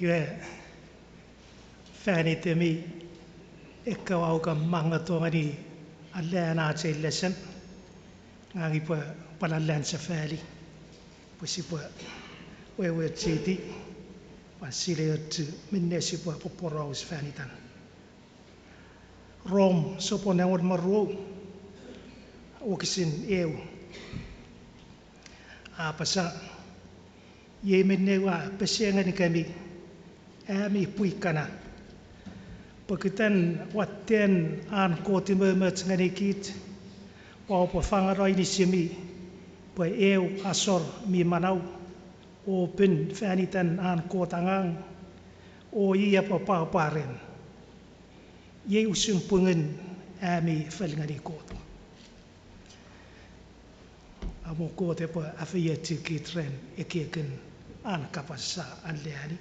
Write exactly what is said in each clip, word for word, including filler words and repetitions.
Iwe, fan itemi ekkewe aua kan mangato ngeni allean ach ei lesen, ngang upwe pwal allean sefali pwe sipwe weweochuti, pwan silei ochu minne sipwe poporaus fan itan. Rom sopwun engol me ruu, wokisin eu. A apasa, iei minne ua pesei ngenikemi, ami pwi kana, pokiten watten an Kot umoumoch ngenikich, pwe oupwe fangeno inisimi pwe eu asor mi manau, o pin fan itan an Kot angang, o i epwe pwapwa ren. Iei usun pungun ami fel ngeni Kot. Amo Kot epwe afeiochukich ren ekiekin an kapas sa alleani.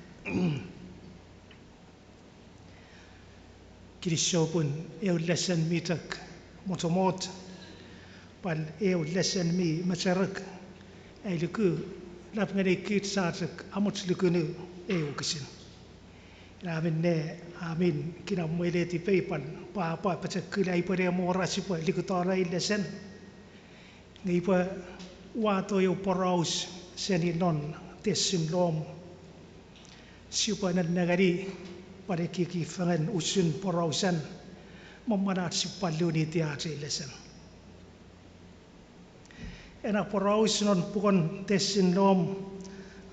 Kinisou pun eu lesen mi chok mochomoch, pwal eu lesen mi mecherek, ai luku, nap ngeni kich sa chok amoch lukunu ei wokisin. Ina minne, a mi kinamwe letipei pwan pwapwa pochokul ai upwe ne mora sipwe likitano ei lesen. Nge upwe wato eu poraus seni non Tessin Lom. Sipwe nennengeni pwan ekieki fengen usun porausan, me mwen ach sipwe luniti ach ei lesen. Ena poraus non puken Tessin Lom,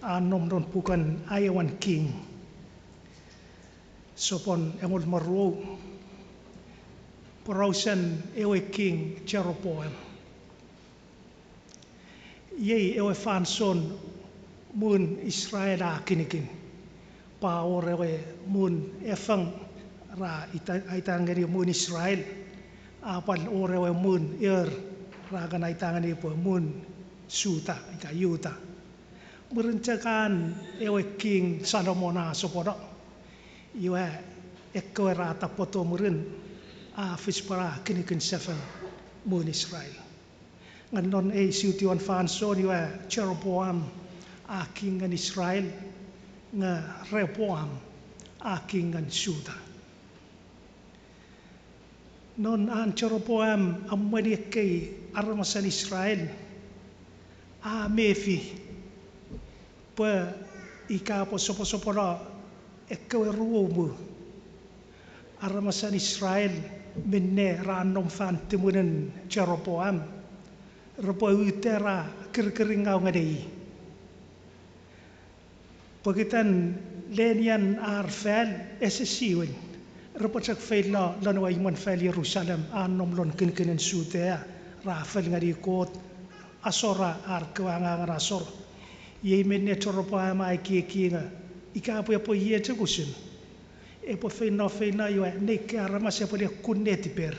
a nom non puken Aewin King, sopwun engol me ruu, porausen ewe king Jeroboam. Iei ewe fansoun muun Israel a kinikin, pwe a wor ewe muun efeng ra aita, aita ngeni muun Israel, a pwal wor ewe muun eor ra kan aita ngeni pwe muun Juta ika Juta. Mwirin chok an ewe king Solomon a sopwono, iwe ekkewe ra tapweto mwirin a fis pwe ra kinikin sefan muun Israel. Nge non ei sutiwen fansoun iwe Jeroboam a king ngeni Israel, nge Rehoboam a king ngeni Juta. Non an Jeroboam emweni ekkei aramasen Israel, a mefi pwe ika pwe soposopono ekkewe ruomwu aramasen Israel minne ra nom fan tumwunen Jeroboam, repwe uta ra kirikiringaw ngeni i. Pokiten lenien ar fel ese siwin, repwe chok feilo lon ewe imwen fel Jerusalem a nom lon kinikinin Jutea, ra fel ngeni Kot, asora ar kewe angangen asor. Iei minne Jeroboam a ekieki nge ika pwe epwe iei chok usun, epwe feino feino iwe nei kewe aramas epwe le kun netiper,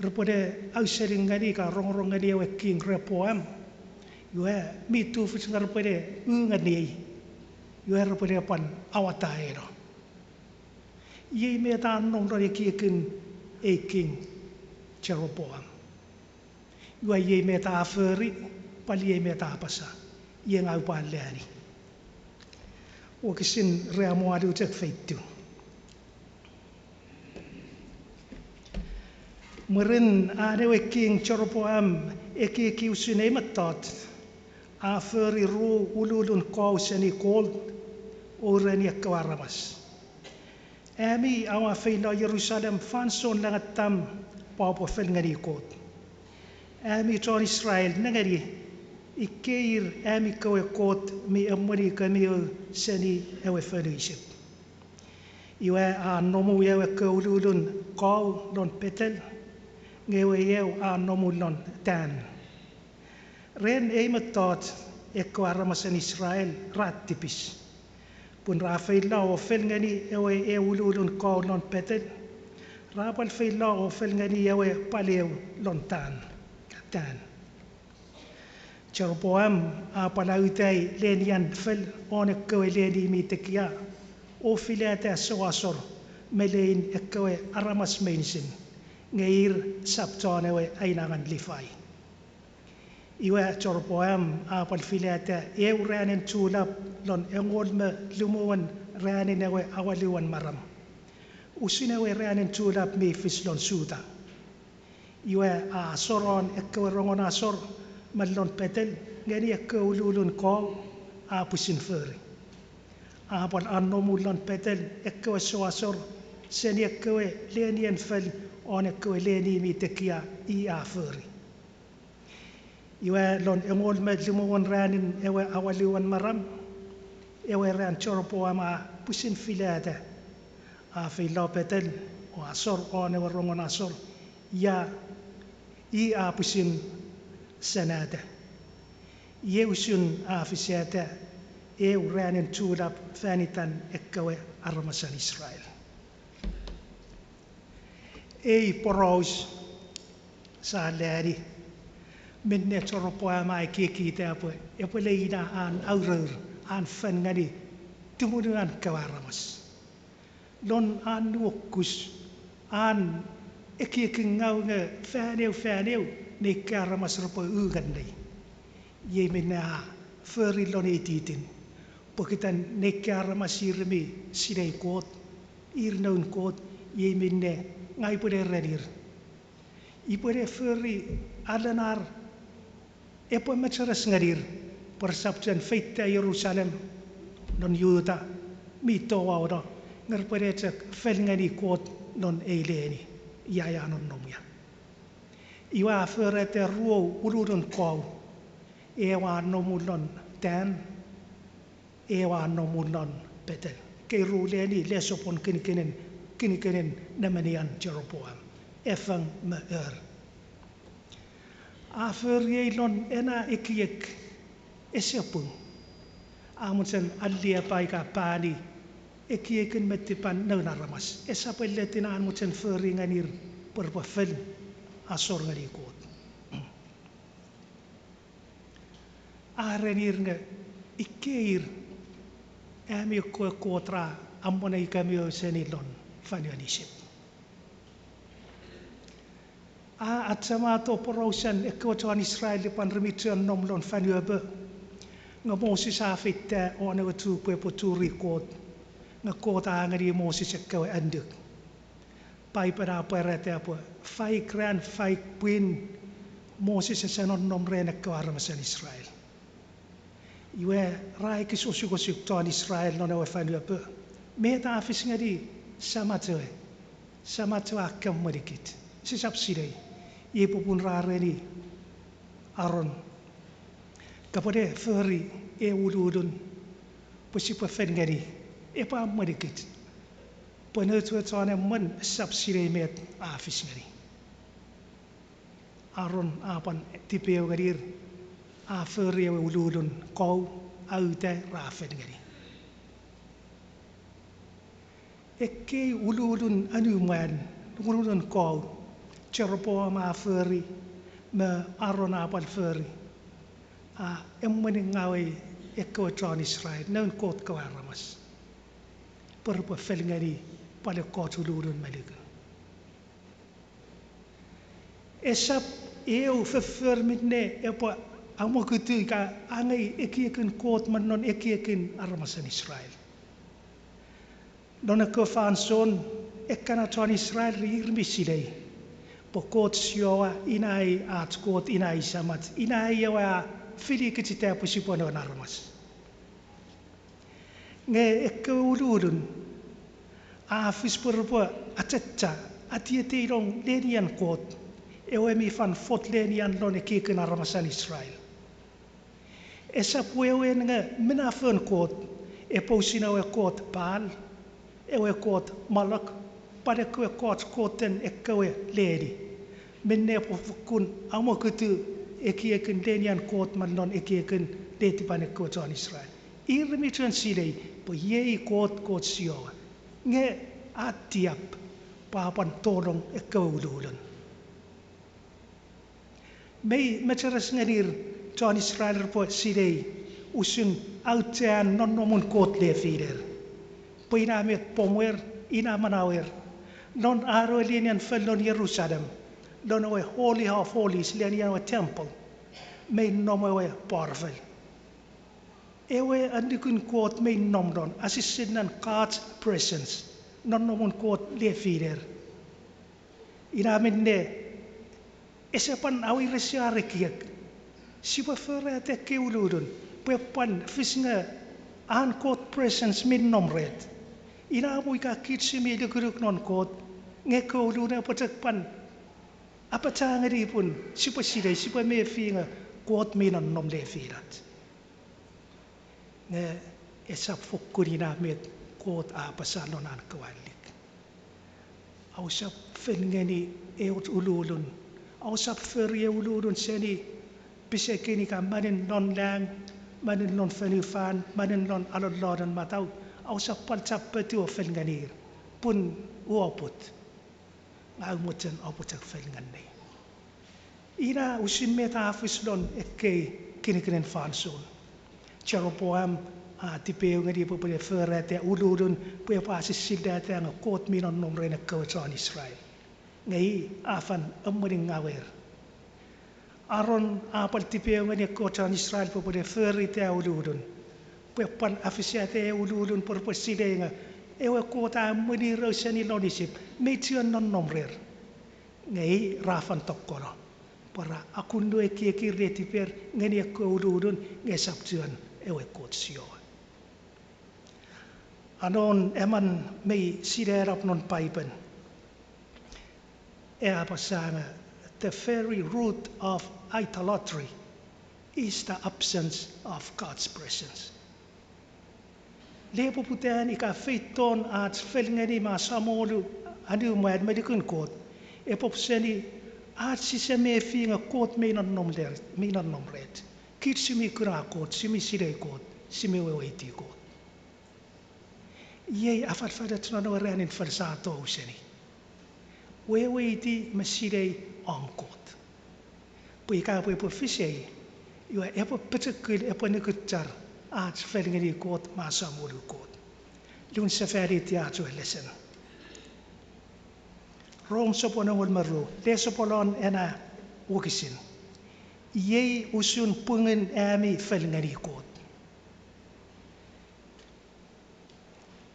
repwe le auseling ngeni ika rongorong ngeni ewe king Rehoboam, iwe mi tufich nge repwe le u ngeniei, iwe repwe le pwan awataeno. Iei met a nom lon ekiekin ei king Jeroboam. Iwe iei met a fori, pwal iei met a apasa, iei ngang upwe alleani. Wokisin rue me wanu chok feitiw. Mwirin an ewe king Jeroboam ekieki usun ei mettoch, a fori ru ululun kou seni kolt, o ureni ekkewe aramas, ami oua feino Jerusalem fansoun nangattam pwe oupwe fel ngeni Kot. Ami chon Israel, nengeni, ikkei ir ami kewe kot mi emweni kemi seni ewe fonu Isip. Iwe a nomu ewe kewe ululun kou lon Petel, nge ewe eu a nomu lon Tan. Ren ei mettoch ekkewe aramasen Israel ra tipis, pun ra feilo o fel ngeni ewe eu ululun kou lon Petel, ra pwal feilo o fel ngeni ewe pwal eu lon Tan, Tan. Jeroboam a pwal autai lenian fel won ekkewe leni mi tekia, o filata souasor me lein ekkewe aramas meinisin, nge ir sap chon ewe ainangen Lifai. Iwe Jeroboam a pwal filata eu ranin chulap lon engol me limun ranin ewe awaluwen maram, usun ewe ranin chulap mi fis lon Juta. Iwe a asor won ekkewe rongen asor me lon Petel ngeni ekkewe ululun kou a pwisin fori. A pwal anomu lon Petel ekkewe souasor seni ekkewe lenien fel won ekkewe leni mi tekia i a fori. Iwe lon engol me limun ranin ewe awaluwen maram, ewe ran Jeroboam a pwisin filata, a feilo Petel o asor won ewe rongen asor ia i a pwisin senata. Iei usun a fisata eu ranin chulap fan itan ekkewe aramasen Israel. Ei poraus sa lani minne Jeroboam a ekiekita pwe epwe le ina an aurour, an fen ngeni tumunuan kewe aramas. Lon an nuokus, an ekiekin ngau nge fan eu fan eu nei kewe aramas repwe u ngeniei. Iei minne a fori lon ei titin, pokiten nei kewe aramas ir mi sinei Kot, ir noun Kot, iei minne ngang upwene erenir, upwene fori alen ar epwe mecheres ngenir pwe resap chuen feita Jerusalem non Juta mi touauno, nge repwene chok fel ngeni Kot non ei leni ia a nonnom ia. Iwe a forata ruou ululun kou, ew a nomu lon Dan, ew a nomu lon Petel. Kei ru leni lesopwon kinikinin, kinikinin nemenian Jeroboam, efeng me er. A fori ei lon ena ekiek ese pung, a mochen alliapa ika pani ekiekin me tipan noun aramas. Esap enletin an mochen fori ngenir pwe repwe fel asor ngeni Kot. A erenir nge ikkeir ami ekkewe kot ra ammonei kemi seni lon fanuen Isip. A achemato porausen ekkewe chon Israel lupwen re mi chuen nom lon fanuapo, nge Moses a feita won ewe chuk pwe epwe churi Kot, nge Kot a ngeni Moses ekkewe annuk. Paipen a pwarata pwe faik ran faik pwin Moses ese nonnom ren ekkewe aramasen Israel. Iwe ra ekis osukosuk chon Israel non ewe fanuapo, met a fis ngeni samach ewe, samach ewe a kan emwenikich, sisap sinei. Iei popun ra ereni Aron, kopwene fori ew ululun pwe sipwe fel ngeni, epwe emwenikich, pwe nouch we chon emwen sisap sinei met a fis ngeni. Aron a pwan tipeeu ngenir, a fori ewe ululun kou, a uta ra fel ngeni. Ekkei ululun anumwan, ululun kou, Jeroboam a fori, me Aron a pwal fori, a emweningawei ekkewe chon Israel, noun Kot kewe aramas, pwe repwe fel ngeni pwal ekkoch ululun me lukun. Esap eu foffor minne epwe amwokutu ika angei ekiekin Kot me non ekiekin aramasen Israel. Non ekkewe fansoun ekkana chon Israel ir mi silei pwe Kot Jiowa ina i ach Kot, ina i Samach, ina i ewe a filikichita pwe sipwe noun aramas. Nge ekkewe ululun a fis pwe repwe achacha, atieteilong lenian Kot, ewe mi fan fot lenian lon ekiekin aramasen Israel. Esap wewen nge minafon Kot, epwe usun ewe kot Baal, ewe kot Molok, pwan ekkewe ekkoch koten ekkewe leni, minne epwe fokkun amwokutu ekiekin lenian Kot me non ekiekin letipan ekkewe chon Israel. Ir mi chuen silei pwe iei Kot, Kot Jiowa. Nge a tiap pwe a pwan tolong ekkewe ululun. Mei mecheres ngenir chon Israel repwe silei usun auchean nonnomun Kot lefiner, pwe ina met pwomwer, ina manauer. Non ar ewe lenian fel non Jerusalem, non ewe Holy of Holies, lenian ewe temple, mei nom ewe powerful. Ewe annukun Kot mei nom non, asisinan God's presence, nonnomun Kot lefiner. Ina minne ese pwan aweiresi ar ekiek. Sipwe forata ekkei ululun pwe pwan fis nge an Kot presence mi nom ret. Ina mwo ika kich si mi lukuluk non Kot, nge ekkewe ululun epwe chok pwan apachangeni pun sipwe silei, sipwe mefi nge Kot mi nonnom lefinach. Nge esap fokkun ina met Kot a apasa non an kewe allik. Ausap fel ngeni ew ululun. Ausap fori ew ululun seni pisekin ika manin non lang, manin non fonufan, manin non alolonen matau. Ausap pwal chapetiw o fel ngenir, pun ua oput. Ngang mochen oupwe chok fel ngeniei. Ina usun met a fis lon ekkei kinikinin fansoun. Jeroboam a tipeeu ngeni pwe epwe le forata ululun pwe epwe asisinnata nge Kot mi nonnom ren ekkewe chon Israel. Nge i a fen emweni ngawer. Aron a pwal tipeeu ngeni ekkewe chon Israel pwe epwe le forata ululun, pwe pwan afisata ululun pwe repwe silei nge ewe Kot a emwenir seni lon Isip mei chuen nonnom rer. Nge i ra fen tokkono pwe ra akunnu ekiekin retiper ngeni ekkewe ululun nge esap chuen ewe Kot Jiowa. Anon emon mei sinenap non Paipen e apasa nge, the very root of idolatry is the absence of God's presence. Lepoputan ika feiton ach fel ngeni me asamolu anumwan me lukun Kot, epwe seni ach sise mefi nge Kot mei nonnom ler-, mei nonnom rech. Kich si mi kuna Kot, si mi silei Kot, si mi weweiti Kot. Iei afalafalach non ewe ranin fansoun tou seni. Weweiti me silei om Kot. Pwe ika pwe epwe fisei, iwe epwe pochokul, epwe nukuchar ach fel ngeni Kot me asamolu Kot. Lun sefaniti ach we lesen. Rom sopwun engol me ru, le sopwolon ena wokisin. Iei usun pungun ami fel ngeni Kot.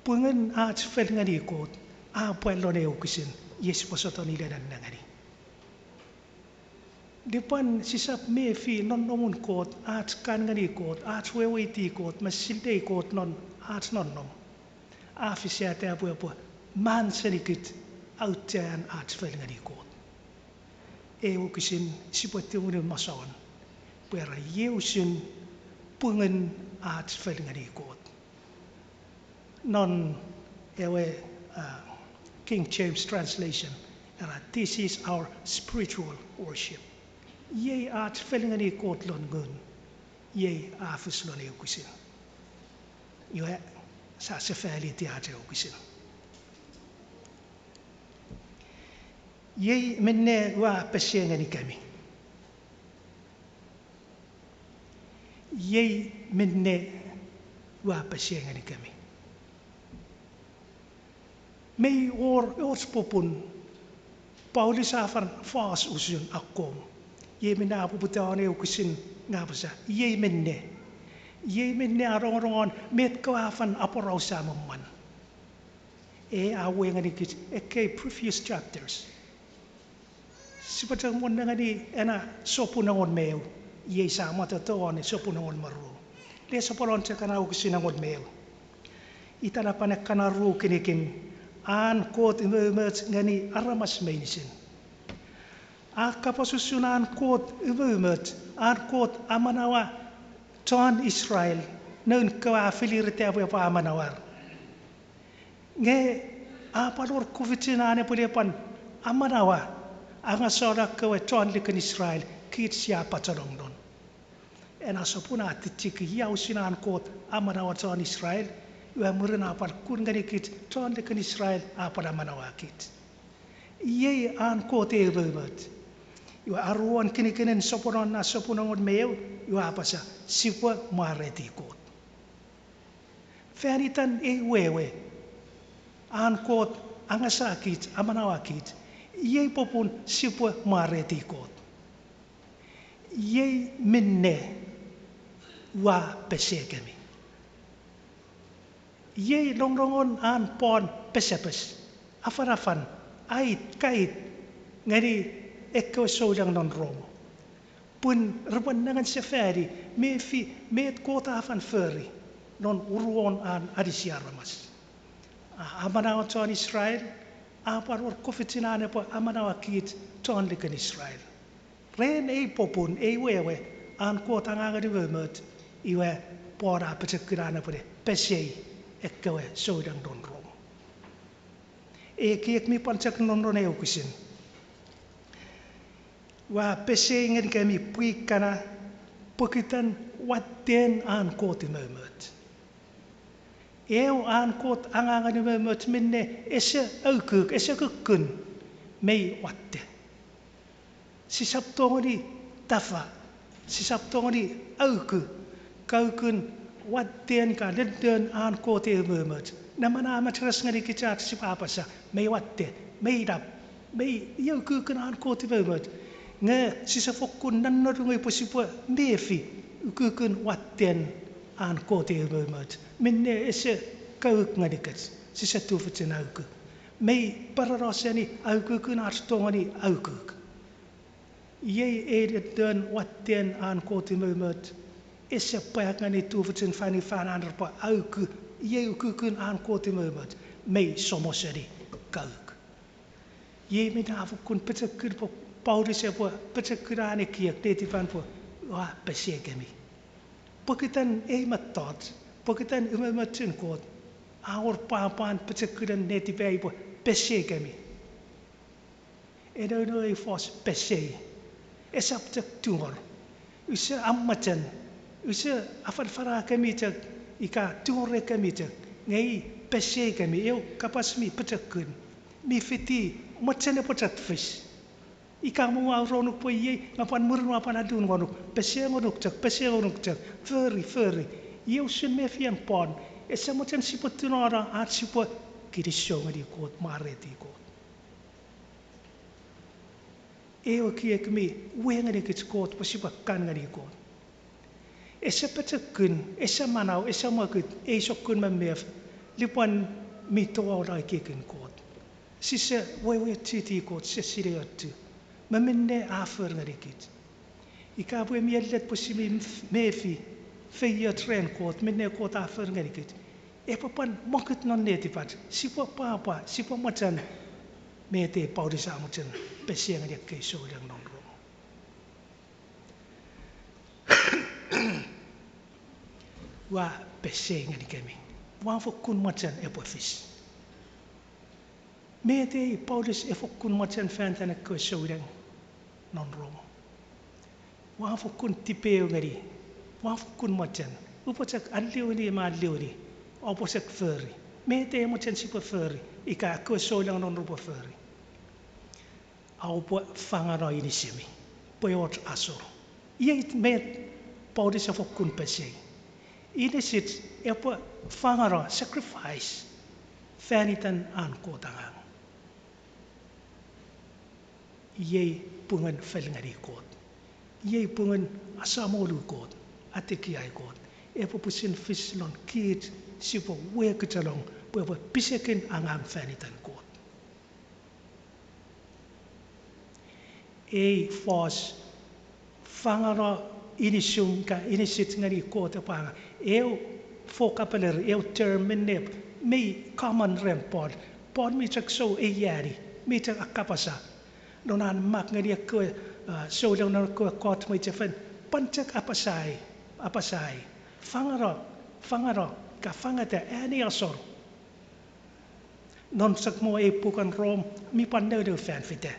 Pungun ach fel ngeni Kot a pwa lon ei wokisin, iei sipwe sotuni le nennengeni. Lupwen sisap mefi nonnomun Kot, ach kan ngeni Kot, ach weweiti Kot me silei Kot non ach nonnom, a fisata pwe epwe man senikich auchean ach fel ngeni Kot. Ei wokisin sipwe tumunu masoun pwe ra iei usun pungun ach fel ngeni Kot. Non ewe, uh, King James translation, era, this is our spiritual worship. Iei ach fel ngeni Kot lon ngun, iei a fis lon ei wokisin. Iwe, sia sefaniti ach ei wokisin. Iei minne ua pese ngenikemi. Iei minne ua pese ngenikemi. Mei wor och popun Paulus a fen fos usun akkom. Iei minne a poputa won ei wokisin nge a apasa, iei minne. Iei minne a nongonong won met kewe a fen aporausa me mwan. E a uwei ngenikich ekkei previous chapters. Sipwe chok mwo nengeni ena sopun engon me eu, iei sia mwatoto won sopun engon me ru. Le sopwolon chok ena wokisin engon me eu. Itanapan ekkana ru kinikin, an Kot umoumoch ngeni aramas meinisin. A kapas usun an Kot umoumoch, an Kot amanaua chon Israel, noun kewe a filirita pwe epwe amanauar. Nge a pwal wor kufichun an epwe le pwan amanaua, angasala kewe chon likin Israel kich sia pachenong non. Ena sopun a tichiki ia usun an Kot amanaua chon Israel, iwe mwirin a pwal kun ngenikich chon likin Israel a pwal amanaua kich. Iei an Kot ei umoumoch. Iwe aruon kinikinin sopwolon na sopun engon me eu, iwe a apasa, sipwe mwareiti Kot. Fan itan ei wewe, an Kot angasa kich, amanaua kich, iei popun sipwe mwareiti Kot. Iei minne ua pesekemi. Iei longolongon an Paul pesepes, afanafan, ait, kait, ngeni ekkewe souleng non Rom. Pun repwe nengeni sefani mefi met Kot a fen fori non uruon an anisi aramas. A amanaua chon Israel, a pwan wor kofichin an epwe amanaua kich chon likin Israel. Ren ei popun, ei wewe, an Kot angangen umoumoch, iwe Paul a pochokun an epwene pesei ekkewe souleng non Rom. Ekiek mi pwan chok non non eu kisin. Ua pesei ngenikemi pwi kana, pokiten watten an Kot umoumoch. Eu an Kot angangen umoumoch minne ese aukuk, ese kukkun, mei watte. Sisap tongeni tafa, sisap tongeni auku, kaukun watten ika lellon an Kot umoumoch. Neman a mecheres ngeni kich ach sipwe apasa, mei watte, mei nap, mei iei ukukun an Kot umoumoch. Nge sise fokkun nonnonungei pwe sipwe mefi ukukun watten an Kot umoumoch minne ese kauk ngenikich, sise tufichin auku. Mei parano seni aukukun ach tongeni aukuk. Iei ei lellon watten an Kot umoumoch, ese pwak ngeni tufichin fanufan an repwe auku iei ukukun an Kot umoumoch, mei somo seni kauk. Iei minne a fokkun pochokun pwe Paulus epwe pochokun an ekiek netipan pwe ua pesekemi. Pokiten ei mettoch, pokiten umoumochun Kot, a wor pwapwan pochokunen netipei pwe pesekemi. Ena, ena ei fos pesei. Esap chok tungor. Use amochen. Use afanafana kemi chok, ika tungor kemi chok. Nge i pesei kemi, eu kapas mi pochokun. Mi fiti, mochen epwe chok fis. Ika mo ua uronuk pwe iei, nge pwan mwirin ua pwan alun ngonuk, pesei ngonuk chok, pesei ngonuk chok, fori, fori. Iei usun mefien Paul, ese mochen sipwe tunono ach sipwe kinisou ngeni Kot, mwareiti Kot. Eu ekiek mi we ngenikich Kot pwe sipwe kan ngeni Kot. Ese pochokun, ese manau, ese mwokut ei sokkun memef lupwen mi towaula ekiekin Kot. Sise weweochuti Kot, sise sinei ochu me minne a for ngenikich. Ika pwe mi ellet pwe si mi mefi feioch ren Kot, minne Kot a for ngenikich, epwe pwan mwokut non netipach, sipwe pwapwa, sipwe mochen met ei Paulus a mochen pesei ngeni ekkei souleng non Rom. Ua pesei ngenikemi, ua fokkun mochen epwe fis. Met ei Paulus a fokkun mochen fan iten ekkewe souleng non Rom. Ua fokkun tipeeu ngeni, ua fokkun mochen, upwe chok aliwini me aliwini, oupwe chok fori. Met ei mochen sipwe fori, ika ekkewe souleng non Rom repwe fori. Oupwe fangeno inisimi, pwe och asor. Iei met Paulus a fokkun pesei. Inisich epwe fangeno, sacrifice, fan iten an Kot angang. Iei pungun fel ngeni Kot. Iei pungun asamolu Kot, atekiai Kot. Epwe pwisin fis lon kich sipwe wekichelong pwe epwe pisekin angang fan iten Kot. Ei fos fangeno inisum ika inisich ngeni Kot epwe angang. Eu vocabulary, eu term minne mei common ren Paul. Paul mi chok sou eiani, mi chok akapasa. Non an mak ngeni ekkewe, a, souleng non ekkewe ekkoch mwichefen, pwan chok apasai, apasai. Fangeno, fangeno, ka fangeta, ani asor. Non chok mo ei puken Rom, mi pwan nounou fan fite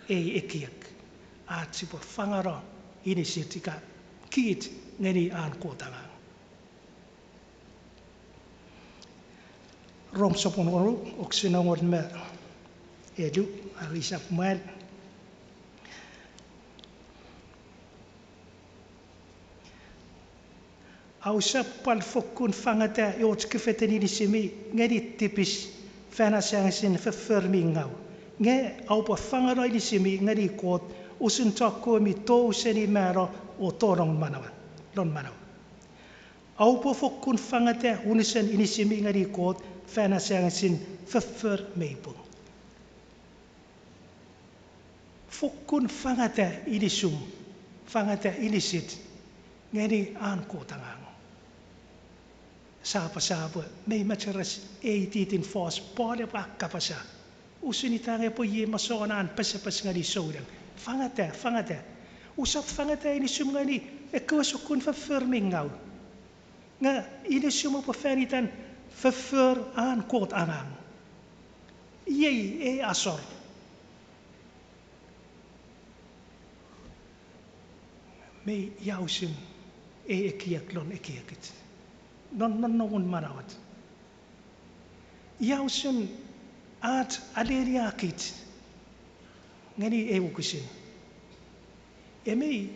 ei ekiek. Ach sipwe fangeno inisich ika kich ngeni an Kot angang. Rom sopun wonu, wokisin engon me elu, are isap mwan. Ousap pwal fokkun fangeta och kifetin inisimi ngeni tipis fan asangasen foffor mi ngaw. Nge oupwe fangeno inisimi ngeni Kot usun chokkewe mi tou seni mano o tonong non manau. Oupwe fokkun fangeta unusen inisimi ngeni Kot fan asengesin foffor me pung. Fokkun fangeta inisum, fangeta inisit ngeni an Kot angang. Sia apasa pwe mei mecheres ei titin fos Paul epwe a kapas usun ita nge epwe iei masouen an pesepes ngeni souneng. Fangeta, fangeta. Usap fangeta inisum ngeni ekkewe sokkun foffor mi ngau. Nge inisum epwe fan itan foffor an Kot angang. Iei ei asor. Mei ia usun ei ekiek lon ekiekich, non nonnomun manauach? Ia usun ach alenia kich ngeni ei wokisin? E mei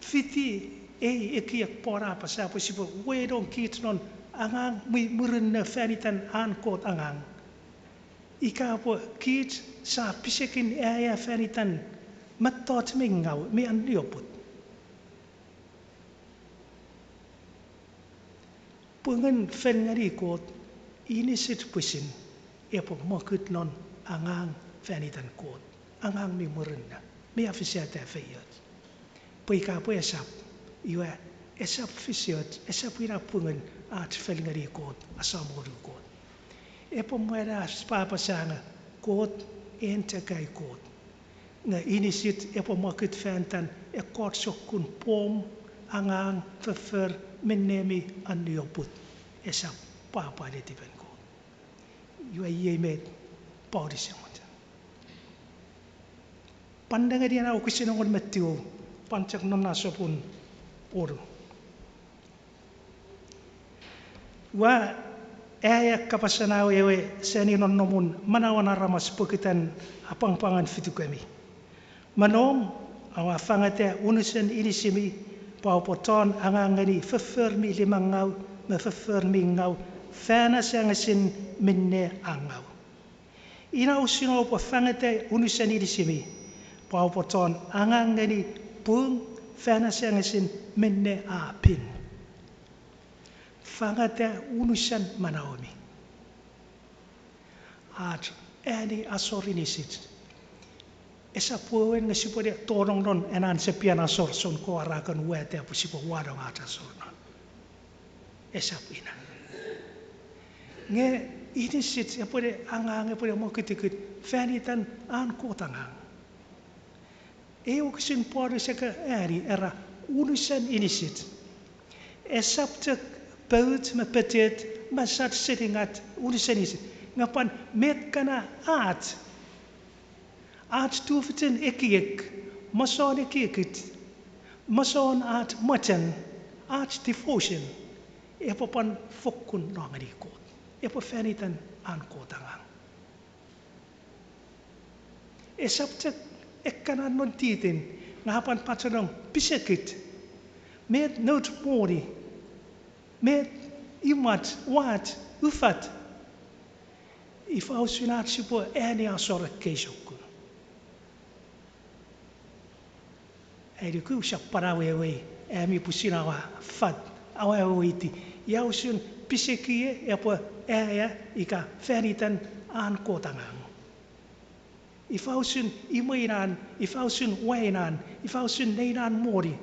fiti ei ekiek Paul a apasa pwe sipwe wenong kich non angang mi murinno fan itan an Kot angang, ika pwe kich sia pisekin aea fan itan mettoch mi ngau mi annioput? Pungen fel ngeni Kot, inisich pwisin epwe mokut non angang fan itan Kot, angang mi murinno, mi afisata feioch. Pwe ika pwe esap, iwe, esap fisioch, esap ina pungen ach fel ngeni Kot, asamolu Kot. Epwe mwala ach pwapwa sa nge Kot en chok ai Kot. Nge inisich epwe mokut fan itan ekkoch sokkun pwon, angang, foffor, minne mi annioput, esap pwapwa letipen Kot. Iwe iei met Paul a mochen. Pwan nengeni ena wokisin engon me tiu, pwan chok non na sopun wonu. Ua aea kapasen awewe seni nonnomun manauen aramas pokiten apwangapwangen fitikemi. Me nom, oua fangeta unusen inisimi pwe oupwe chon angang ngeni foffor mi limengau me foffor mi ngau fan asengesin minne a ngau. Ina usun oupwe fangeta unusen inisimi pwe oupwe chon angang ngeni pung fan asengesin minne a pin. Fangeta unusen manauemi. Ach ani asor inisich esap wewen nge sipwe ne tonong non ena sepian asor soun kowa ra kan wata pwe sipwe wanong ach asor non. Esap ina. Nge inisich epwe ne angang, epwe ne mokutukut fan itan an Kot angang. Ei wokisin Paul a kan ani era unusen inisich. Esap chok pouch me pechet me sach seningat unusen inisich, nge pwan met kana ach, ach tufichin ekiek, masoun ekiekich, masoun ach mochen, ach devotion, epwe pwan fokkun no ngeni Kot. Epwe fan itan an Kot angang. Esap chok ekkana non titin, nge a pwan pachenong pisekich, met nouch moni, met imwach, wach, ufach. Ifa usun ach sipwe ani asor ekkei sokkun? Ai nuku usap pwan awewei, ami pwisin aua fat, aua weweiti ia usun pisekiei epwe aea ika fan itan an Kot angang. Ifa usun imweinan, ifa usun wainan, ifa usun neinan moni.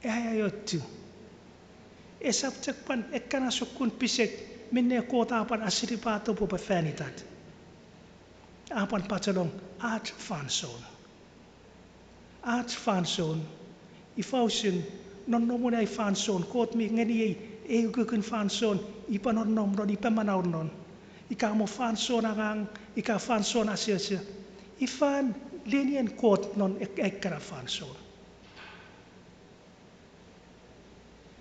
Aea iochu. Esap chok pwan ekkana sokkun pisek minne Kot a pwan asilipato pwe epwe fan itach. A pwan pachenong ach fansoun. Ach fansoun. Ifa usun nonnomun ai fansoun? Kot mi ngeniei ei ukukun fansoun ipwe nonnom non, ipwe manau non. Ika mo fansoun angang, ika fansoun asoso. Ifan lenien Kot non ek-, ekkana fansoun?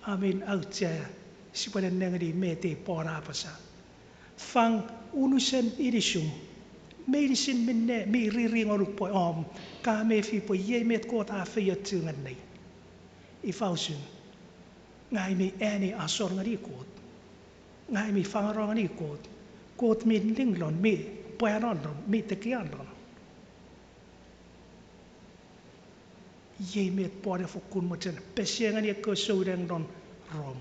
Amen, auchea, sipwe nennengeni met ei Paul a apasa. Fang unusen inisum, meinisin minne mi riri ngonuk pwe om ka mefi pwe iei met Kot a feiochu ngeniei. Ifa usun? Ngang mi ani asor ngeni Kot. Ngang mi fangeno ngeni Kot. Kot mi ling lon, mi pwano non, mi tekia non. Iei met Paul a fokkun mochen pesei ngeni ekkewe souneng non Rom.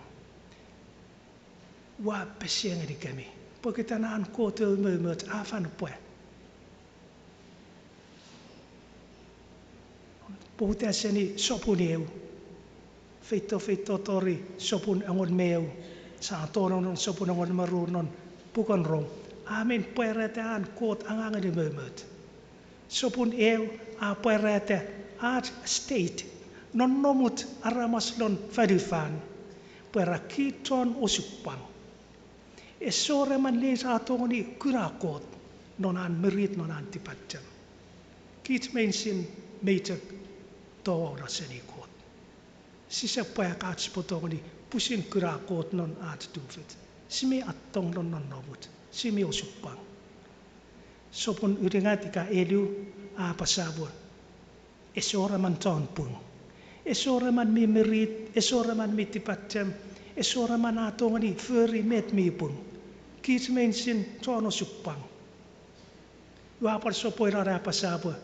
Ua pesei ngenikemi pokiten an Kot umoumoch a fen pwa. Pouta seni sopun eu, feito feito tori sopun engon me eu, sia tonong non sopun engon me ru non puken Rom. A men pwarata an Kot angangen umoumoch. Sopun eu a pwarata ach state, nonnomuch aramas lon fonufan, pwe ra kich chon osupwang. Esor emon neich a tongeni kuna Kot non an mirit, non an tipachem. Kich meinisin mi chok towau seni Kot. Sisap pwa ach sipwe tongeni pwisin kuna Kot non ach tufich. Si mi attong non nonnomuch, si mi osupwang. Sopun unungat ika elu a apasa pwe esor emon chon pung. Esor emon mi mirit, esor emon mi tipachem, esor emon a tongeni fori met mi pung. Kich meinisin chon osupwang. Ua pwan sopweno ne apasa pwe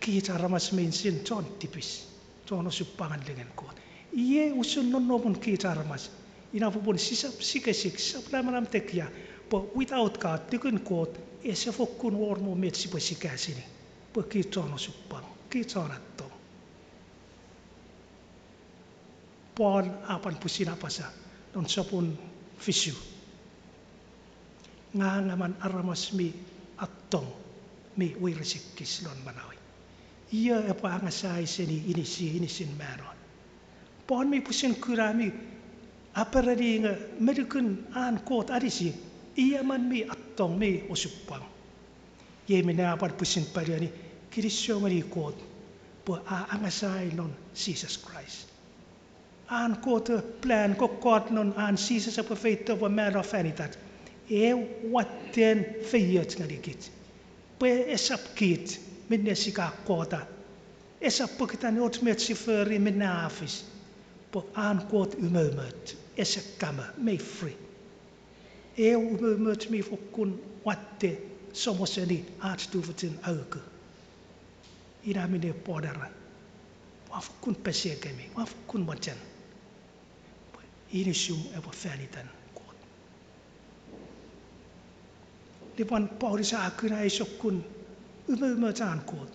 kich aramas meinisin chon tipis, chon osupwangen lengen Kot. Iei usun nonnomun kich aramas. Ina popun sisap sikesik, sisap namanam tekia, pwe without God, lukun Kot, ese fokkun wor mo met sipwe sikasini, pwe kich chon osupwang, kich chon attong. Paul a pwan pwisin apasa non sopun fisu, ngang emon aramas mi attong, mi weiresikis lon manauei. Io epwe angasai seni inisi, inisin mano? Paul mi pwisin kuna mi apereni nge me lukun an Kot anisi, i emon mi attong, mi osupwang. Iei minne a pwan pwisin paleni, kinisou ngeni Kot pwe a angasai non Jises Kraist. An Kot ewe plan kokkot non an Jises epwe feito pwe mano fan itach, eu watten feioch ngenikich. Pwe esap kich minne sia kota. Esap pokiten och met si fori minne a fis. Pwe an Kot umoumoch ese kamo, mei free. Eu umoumoch mi fokkun watte, somo seni ach tufichin auku. Ina minne Paul era, ua fokkun pesekemi, ua fokkun mochen pwe inisum epwe fan itan Kot. Lupwen Paulus a kuna ei sokkun umoumoch an Kot,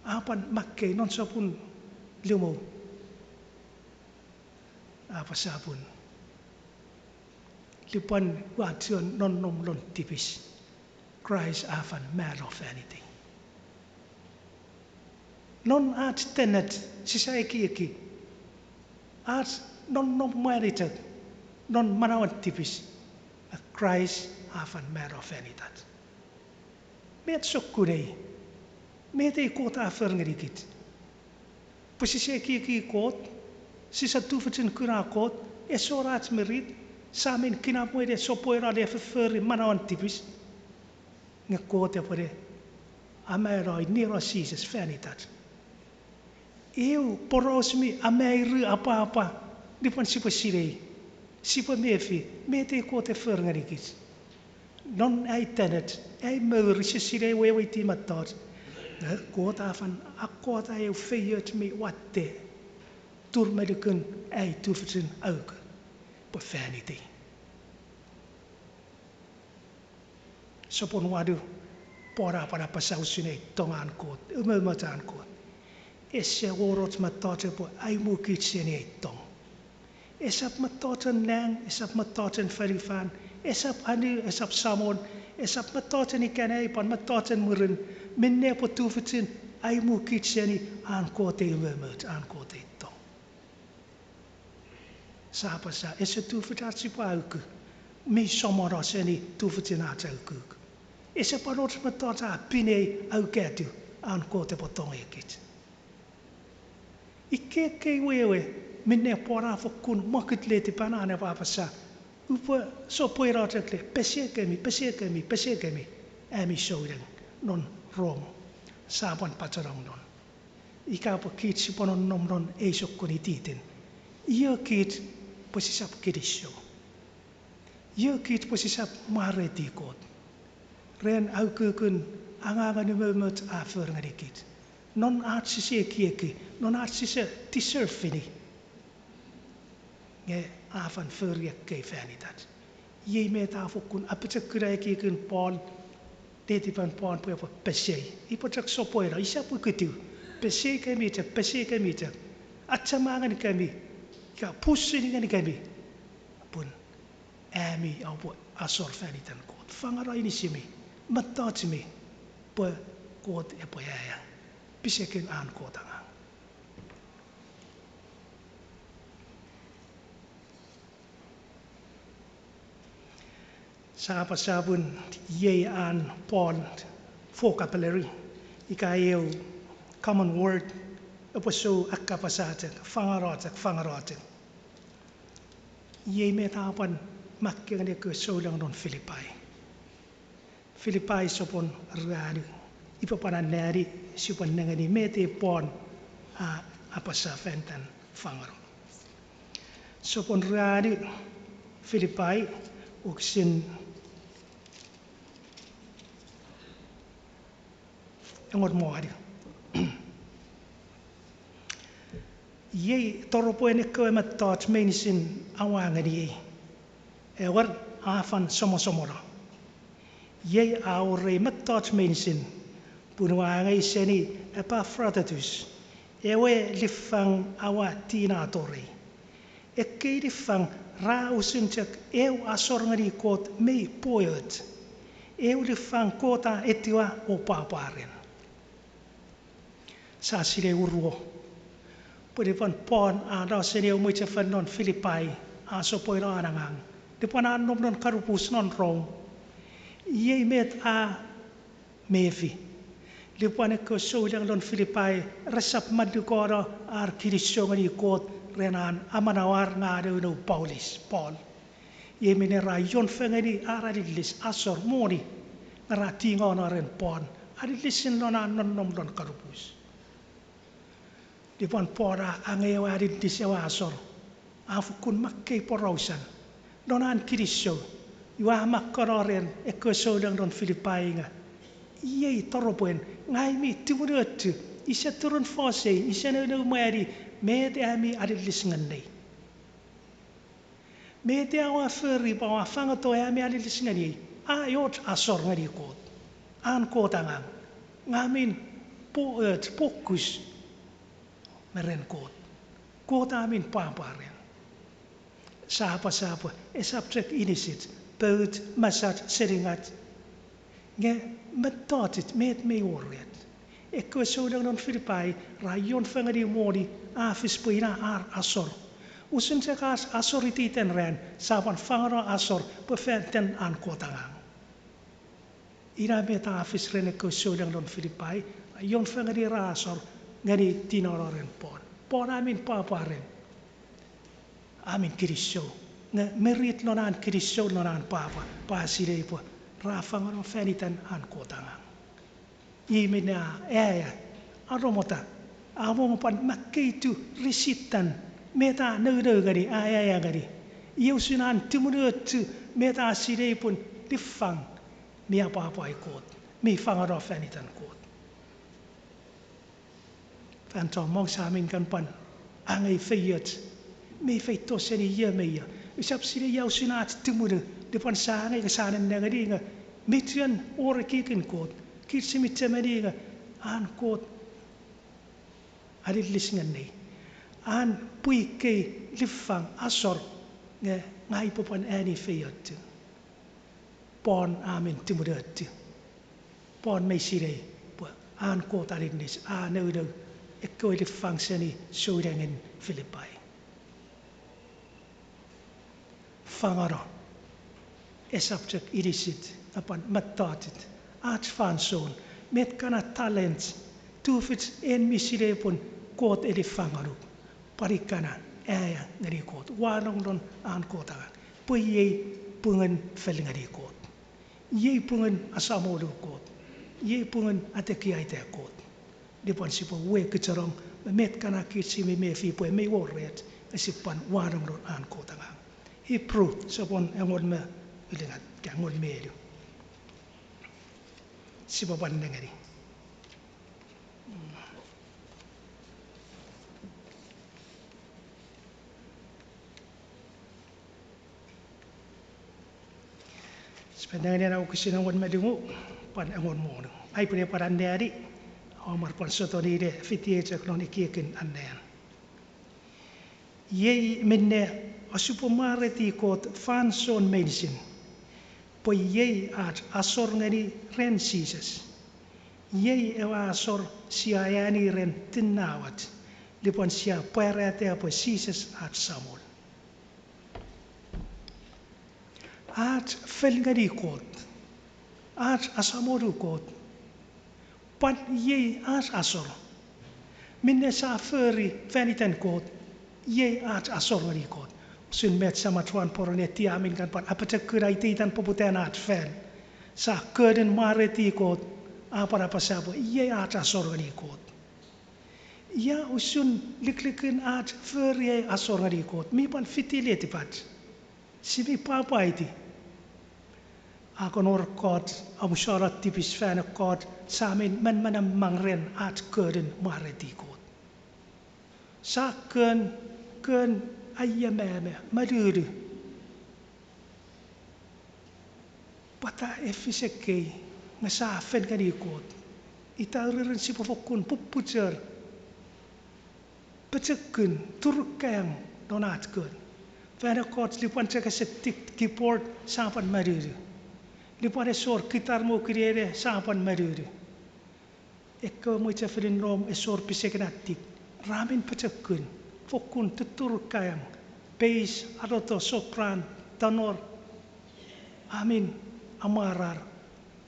a pwan makkei non sopun limu, a apasa pun, lupwen ua chuen nonnom lon tipis, Kraist a fen mano fan itei. Non ach tenet sise ekieki, ach nonnom mwanichok non manauen tipis, a Kraist a fen mano fan itach. Met sokkun ei, met ei Kot a fori ngenikich? Pwe sise ekieki Kot, sise tufichin kuna Kot, ese wor ach mirit, sia men kinamwe ne sopweno ne fofori manauen tipis. Nge Kot epwene amano, nino Jises fan itach. Eu poraus mi amairu apwapwa nupwen sipwe sinei, sipwe mefi met ei Kot e fori ngenikich. Non ai tenet, ai mour, ise sinei weweiti mettoch, nge Kot a fen akkota eu feioch mi watte, tur me lukun ai tufichin auku, pwe fan itei. Sopun wanu, Paul a pwan apasa usun ei tong an Kot, umoumoch an Kot. Ese wor och mettoch epwe aimukich seni ei tong. Esap mettochen nang, esap mettochen fonufan, esap anu, esap samon, esap mettochen ikenai, pwan mettochen mwirin, minne epwe tufichin aimukich seni an Kot ei umoumoch, an Kot ei tong. Sia apasa, ese tufich ach sipwe auku mi somono seni tufichin ach aukuk. Ese pwan och mettoch a pinei aukatiw an Kot epwe tongeikich. Ikkei ekkei wewe minne Paul a fokkun mwokut letipan an epwe apasa, upwe sopweno chok le pesekemi, pesekemi, pesekemi, ami souneng non Rom, sia pwan pachenong non. Ika pwe kich sipwe nonnom non ei sokkun ititin, io kich pwe sisap kinisou? Io kich pwe sisap mwareiti Kot? ren a ukukun angangen umoumoch a for ngenikich. Non ach sise ekieki, non ach sise deserve-ini, nge a fen fori ekkei fan itach. Iei met a fokkun apochokuna ekiekin Paul, letipan Paul pwe epwe pesei. Ipwe chok sopweno, isap ukutiw. Pesei kemi chok, pesei kemi chok. Achema ngenikemi, ika pusin ngenikemi, pun ami oupwe asor fan itan Kot. Fangeno inisimi, mettochimi, pwe Kot epwe aea pisekin an Kot angang. Sia apasa pun iei an Paul vocabulary, ika eu common word, epwe sou akkapasa chok, fangeno chok, fangeno chok. Iei met a pwan makkei ngeni ekkewe souleng non Filipai. Filipai sopwun ruanu, ipwe pwan anneani, sipwe nengeni met ei Paul a apasa fan itan fangeno. Sopwun ruanu, Filipai, wokisin engon me wanu. Iei toropwen ekkewe mettoch meinisin aua ngeniei, ewer, a fen somosomono. Iei a wor ei mettoch meinisin pun ua angei seni Epafroditus, ewe liffang aua tinato rei. Ekkei liffang ra usun chok eu asor ngeni Kot mei pwoch, eu liffang Kot a etiwa o pwapwa ren. Sia sinei uruo pwe lupwen Paul a no seni ewe mwichefen non Filipai, a sopweno an angang, lupwen a nom non kanupus non Rom, iei met a mefi. Lupwen ekkewe souleng non Filipai resap malukono ar kinisou ngeni Kot ren an amanauar nge a nounou Paulus, Paul, iei minne ra ion fengeni ar alillis, asor, moni, nge ra tingono ren Paul alillisin non an nonnom non kanupus. Lupwen Paul a angei ewe alillis, ewe asor, a fokkun makkei porausan non an kinisou. Iwe a makkeno ren ekkewe souleng non Filipai nge, iei toropwen ngang mi tumunuochu, ise turun fosei, ise nounou mwani met ami alillis ngeniei. Met aua fori pwe aua fangeto ami alillis ngeniei, a och asor ngeni Kot, an Kot angang. Ngang mi pwoch, pwokus me ren Kot. Kot a mi pwapwa ren. Sia apasa pwe esap chok inisich, pouch, mesach, seningach, nge mettochuch, met mei wor rech. Ekkewe souleng non Filipai ra ion fengeni moni, a fis pwe ina ar asor. Usun chok ach asor iteiten ran, sia pwan fangeno asor pwe fan iten an Kot angang. Ina met a fis ren ekkewe souleng non Filipai, ra ion fengeni ar asor ngeni tinano ren Paul. Paul a mi pwapwa ren, a mi kinisou. Nge mirit non an kinisou, non an pwapwa, pwe a sinei pwe ra fangeno fan iten an Kot angang. Iei minne a aea, a romota, a mwo pwan makkeitu risitan met a nounou ngeni, a aea ngeni. Iei usun an tumunuochu met a sinei pun liffang mi apwapwai Kot, mi fangeno fan iten Kot. Fan chommong sia mi kan pwan angei feioch mi feito seni io me io. Usap sinei ia usun ach tumunu, lupwen sia angei ika sia nennengeni nge mi chuen wor ekiekin Kot, kich si mi chemeni nge an Kot alillis ngeniei, an pwi kei liffang asor nge ngang upwe pwan ani feiochu. Paul a mi tumunuochu. Paul mei sinei pwe an Kot alillis a nounou ekkewe liffang seni soulengen Filipai. Fangeno, esap chok inisich, nge pwan mettochuch, ach fansoun, met kana talent, tufich en mi sinei pun Kot e liffang ngonuk, pwan ikkana aea ngeni Kot, wanong non an Kot angang, pwe iei pungun fel ngeni Kot. Iei pungun asamolu Kot. Iei pungun atekiaita Kot. Lupwen sipwe wekichenong me met kana kich si mi mefi pwe mei wor rech, nge sipwe pwan wanong non an Kot angang. Ipru sopwun engon me ulungat, ika engon me elu. Sipwe pwan nengeni. Sipwe nengeni ena wokisin engon me limu, pwan engon me wonu. Ai pwene pwan anneani, a mwan pwan sotuni ne fiti chok non ekiekin annean. Iei minne, ousipwe mwareiti Kot fansoun meinisin, pwe iei ach asor ngeni ren Jises. Iei ewe asor sia eani ren tinawach, lupwen sia pwarata pwe Jises ach Samol. Ach fel ngeni Kot, ach asamolu Kot, pwan iei ach asor. Minne sia fori fan iten Kot, iei ach asor ngeni Kot. Usun met Samach won poron eti a mi kan pwan apochokuna iteitan poputan ach fel. Sia kenin mwareiti Kot, a pwan apasa pwe iei ach asor ngeni Kot. Ia usun likilikin ach fori ei asor ngeni Kot mi pwan fiti letipach? Sia mi pwapwaiti. A kon wor ekkoch omusano tipis fan ekkoch, sia mi manmanammang ren ach kenin mwareiti Kot. Sia kon, kon aiamama, malulu. Pwata e fis ekkei nge sia fel ngeni Kot? Ita ururun sipwe fokkun pupuchor, pochokun, turukkaeng non ach kon. Fan ekkoch lupwen chok ese tik keyboard sia pwan malulu. Lupwen esor kitar me ukulele sia pwan malulu. Ekkewe mwichefenin nom esor pisekin attik, ra mi pochokun, fokkun tuturukkaeng, bass, alto, sopran, tenor, a mi amwarar,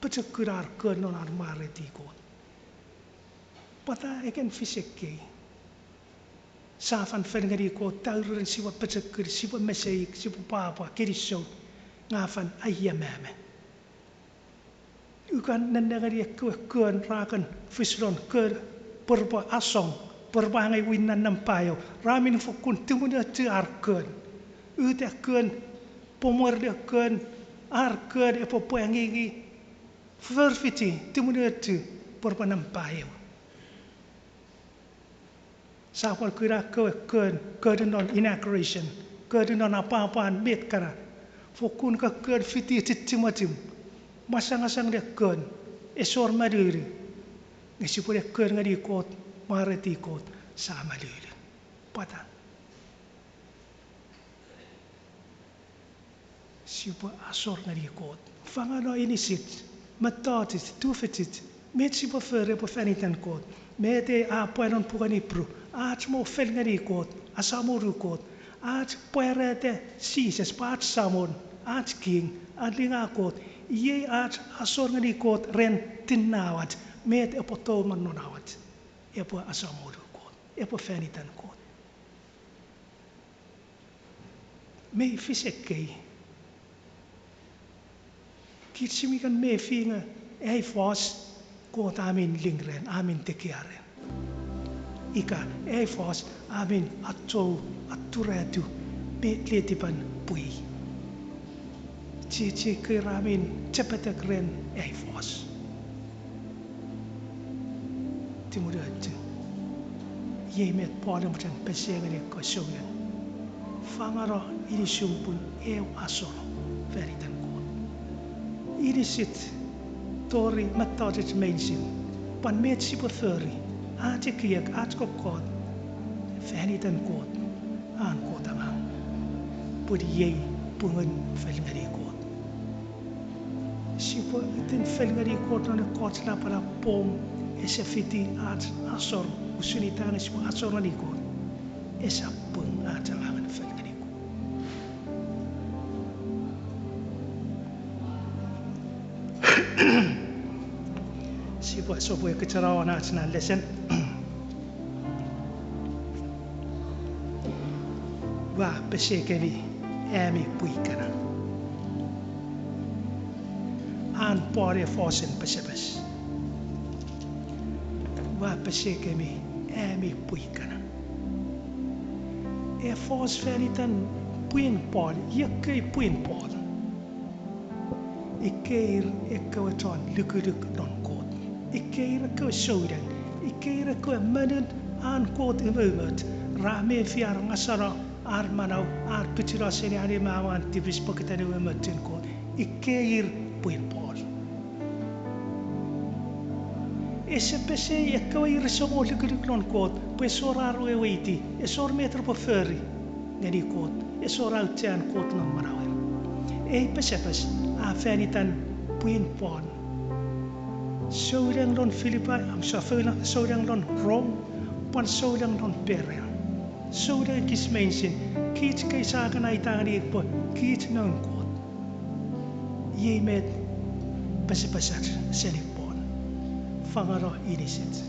pochokun ar kon non ar mwareiti Kot. Pwata e kan fis ekkei? Sia fen fel ngeni Kot, ita ururun sipwe pochokun, sipwe meseik, sipwe pwapwa, kinisou, nge a fen aiamama. Ua kan nennengeni ekkewe kon ra kan fis lon kon, pwe repwe asong, pwe repwe angei win non nampa eu, ra mi fokkun tumunuochu ar kon. Uta kon, pwomwer le kon, ar kon epwe pwangingi, forfeiti, tumunuochu, pwe repwe nampa eu. Sia pwan kuna ekkewe kon, kon non inauguration, kon non apwapwan met kana. Fokkun ka kon fiti chichimochim, masangasang le kon, esor malulu. Nge sipwe le kon ngeni Kot, mwareiti Kot, sia malulu. Pwata? Sipwe asor ngeni Kot. Fangeno inisich, mettochuch, tufichich, met sipwe fori epwe fan iten Kot. Met ei a pwa non puken Ipru, ach mo fel ngeni Kot, asamolu Kot, ach pwarata Jises pwe ach Samon, ach King, alinga Kot, iei ach asor ngeni Kot ren tinawach, met epwe tou me non awach, epwe asamolu Kot, epwe fan iten Kot. Mei fis ekkei? Kich sia mi kan mefi nge ai fos Kot a mi ling ren, a mi tekia ren. Ika ai fos a mi achou, aturatiw, me letipan pwii. Chiechiei kei ra mi chepetek ren ai fos. Tumunuochu. Iei met Paul e mochen pesei ngeni ekkewe souneng. Fangeno inisum pun eu asor fan iten Kot. Inisich tori mettochuch meinisin, pwan met sipwe fori, ach ekiek, ach kokkot, fan iten Kot, an Kot angang. Pun iei pungun fel ngeni Kot. Sipwe iten fel ngeni Kot non ekkoch lapalap pwon, ese fiti ach asor, usun itan sipwe asor ngeni Kot, esap pung ach angangen fel ngeni Kot. Sipwe sopwe kecharawan ach na lesen. Ua pesekemi, ami pwi kana. An Paul e fosen pesepes. Ua pesekemi, ami pwi kana. E fos fan iten pwin Paul, ikkei pwin Paul. Ikkei ir ekkewe chon lukuluk non Kot. Ikkei ir ekkewe souneng, ikkei ir ekkewe monun an Kot umoumoch, ra mefi ar ngaseno, ar manau, ar pichino seni an we mawan tipis pokiten umoumochun Kot. Ikkei ir pwin Paul. Ese pesei ekkewe ir ese mo lukuluk lon Kot pwe ese wor ar weweiti, ese wor met repwe fori ngeni Kot, ese wor auchean Kot non manauer. Ei pesepes a fan itan pwin Paul. Souleng lon Filipai, am, so-, souleng lon Rom, pwan souleng lon Perea. Souleng kich meinisin, kich kei sa kan aita ngeni pwe kich noun Kot. Iei met pesepesach seni Paul. Fangeno inisich.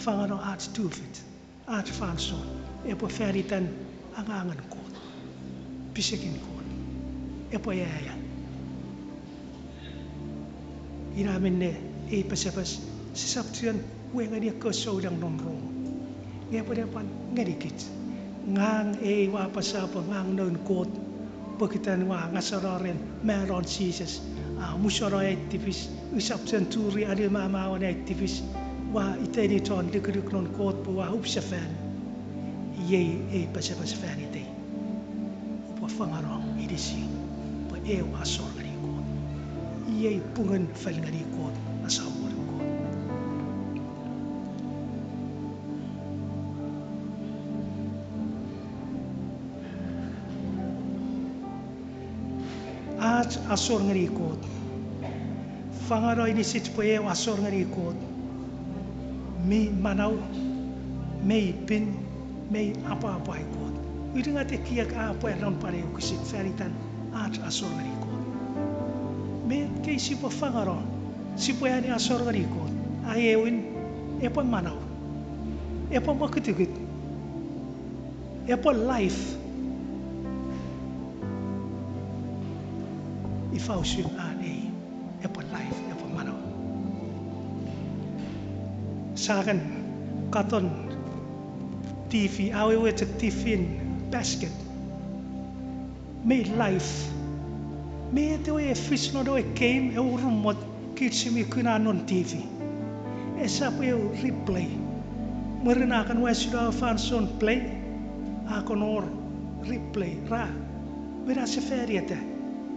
Fangeno ach tufich, ach fansoun, epwe fan itan angangen Kot, pisekin Kot, epwe aea. Ina minne ei pesepes sisap chuen we ngeni ekkewe souleng non Rom, nge epwe le pwan ngenikich. Ngang ei ua apasa pwe ngang noun Kot, pokiten ua ngaseno ren malon Jises, a museno ai tipis, usap chuen churi alumamauen ai tipis, ua iteni chon lukuluk non Kot pwe ua upsefan. Iei ei pesepes fan itei. Upwe fangeno inisi pwe eu asor ngeni Kot. Iei pungun fel ngeni Kot, asamen Kot. Ach asor ngeni Kot. Fangeno inisich pwe eu asor ngeni Kot. Mi manau, mei pin, mei apwapwai Kot. Ulungat ekiek a pwa lon pwan eu kisin fan itan ach asor ngeni Kot. Met kei sipwe fangeno, sipwe ani asor ngeni Kot. Aewin, epwe manau, epwe mokutukut, epwe life. Ifa usun an ei epwe life, epwe manau? Sa kan katon T V, awewe chok T V-n basket. Mei live. Mei etewe e fis non ewe game, ewe urumot, kich si mi kuna non T V. Esap eu replay. Mwirin a kan wesilo ewe fansoun play, a kan wor replay ra mena sefalieta,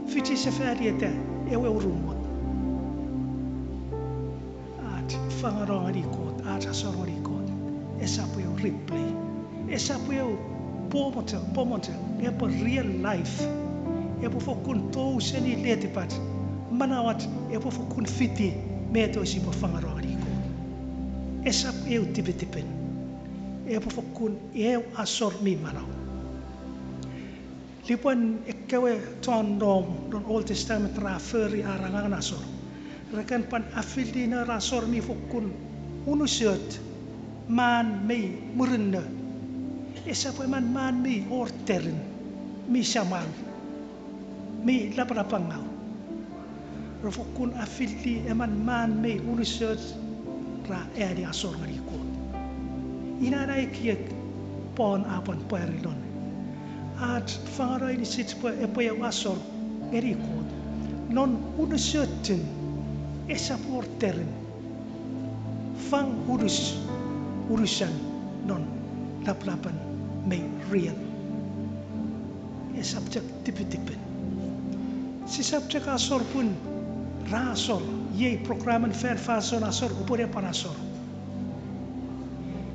fichi sefalieta ewe urumot. Ach fangeno ngeni Kot, ach asor ngeni Kot, esap eu replay. Esap eu pwomocho, pwomocho, epwe real life. Epwe fokkun tou seni letipach, manauach epwe fokkun fiti met ewe sipwe fangeno ngeni Kot. Esap eu tipitipen. Epwe fokkun eu asor mi manau. Lupwen ekkewe chon nom non Old Testament ra fori ar angangen asor, re kan pwan afilino ar asor mi fokkun unusoch, man mei murinno. Esap emon man mi wor terin, mi samau, mi lapalapangau. Re fokkun afili emon man mei unusoch, ra ani asor ngeni Kot. Ina na ekiek Paul a pwan pwari lon ach fangeno inisich pwe epwe eu asor ngeni Kot. Non unusochun, esap wor terin. Fang unus, unusan non lapalapan mei real. Esap chok tipitipen. Sisap chok asor pun ra asor, iei programen fan fansoun asor, upwene pwan asor.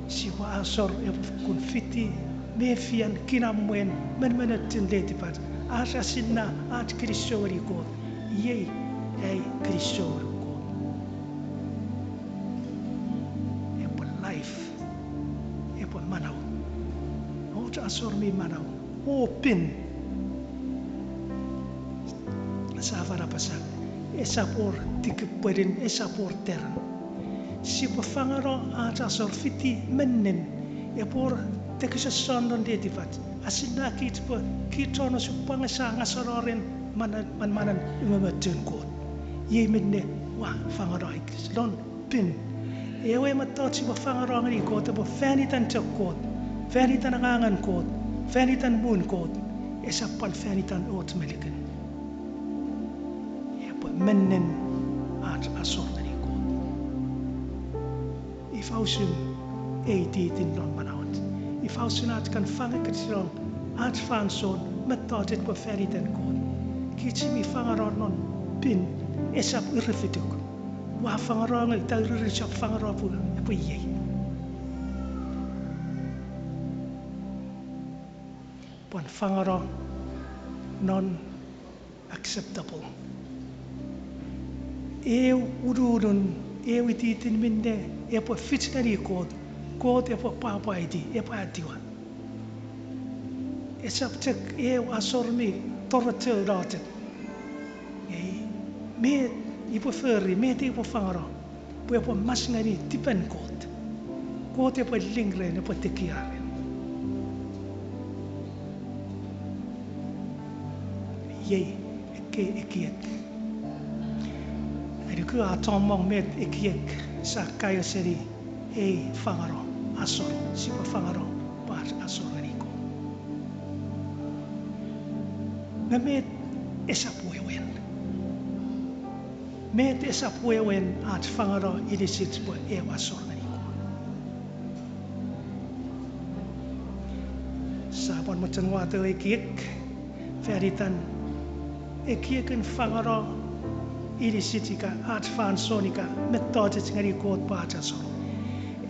Sipwe asor epwe fokkun fiti mefian, kinamwen, menemenochun letipach, ach asinna, ach kinisou ngeni Kot. Iei ai kinisou ngeni Kot. Epwe life, epwe manau. Ach asor mi manau, o pin. Sa fan apasa, esap wor tikipwelin, esap wor terin. Sipwe fangeno ach asor fiti menin, epwe wor tekison non letipach, asinna kich pwe kich chon osupwang, sa ngaseno ren man, manamanen umoumochun Kot. Iei minne ua fangeno ai kinisou lon pin. Ewe mettoch sipwe fangeno ngeni Kot epwe fan itan chok Kot, fan itan angangen Kot, fan itan muun Kot, esap pwan fan itan och me likin. Epwe menin ach asor ngeni Kot. Ifa usun ei titin non manauach? Ifa usun ach kan fangeno kich non ach fansoun mettoch pwe fan iten Kot? Kich mi fangeno non pin esap irifituk. Ua fangeno nge ita iririn sap fangeno pwe epwe iei. Pwan fangeno non acceptable. Eu ululun, eu ititin minne epwe fich ngeni Kot, Kot epwe pwapwaiti, epwe etiwa. Esap chok eu asor mi torocho nochok. Ei, met ipwe fori, met ipwe fangeno, pwe epwe mas ngeni tipen Kot. Kot epwe ling ren, epwe tekia ren. Iei ekkei ekiek. Ai nuku a chommong met ekiek sia kaeo seni ei fangeno asor, sipwe fangeno pwe ach asor ngeni Kot. Nge met esap wewen? Met esap wewen ach fangeno inisich pwe eu asor ngeni Kot? Sia pwan mochen wato ekiek fan itan ekiekin fangeno inisich ika ach fansoun ika mettochuch ngeni Kot pwe ach asor.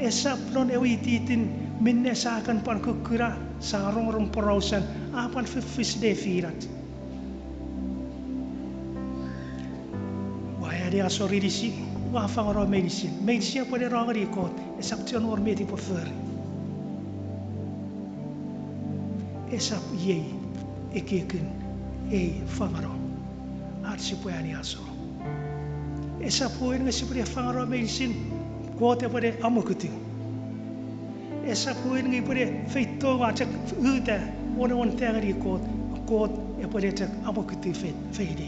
Esap non ewe ititin minne sia kan pwan kukkuna, sia rongorong porausan, a pwan fiffis nefinach. Ua ani asor inisi, ua fangeno meinisin. Meinisin epwe neno ngeni Kot, esap chuen wor met ipwe fori. Esap iei ekiekin ei fangeno, ach sipwe ani asor. Esap wewen nge sipwe ne fangeno meinisin, Kot epwe ne amwokutu. Esap wewen nge ipwe ne feito ua chok uta won ewe tengeni Kot, Kot epwe ne chok amwokutu fe-, feini.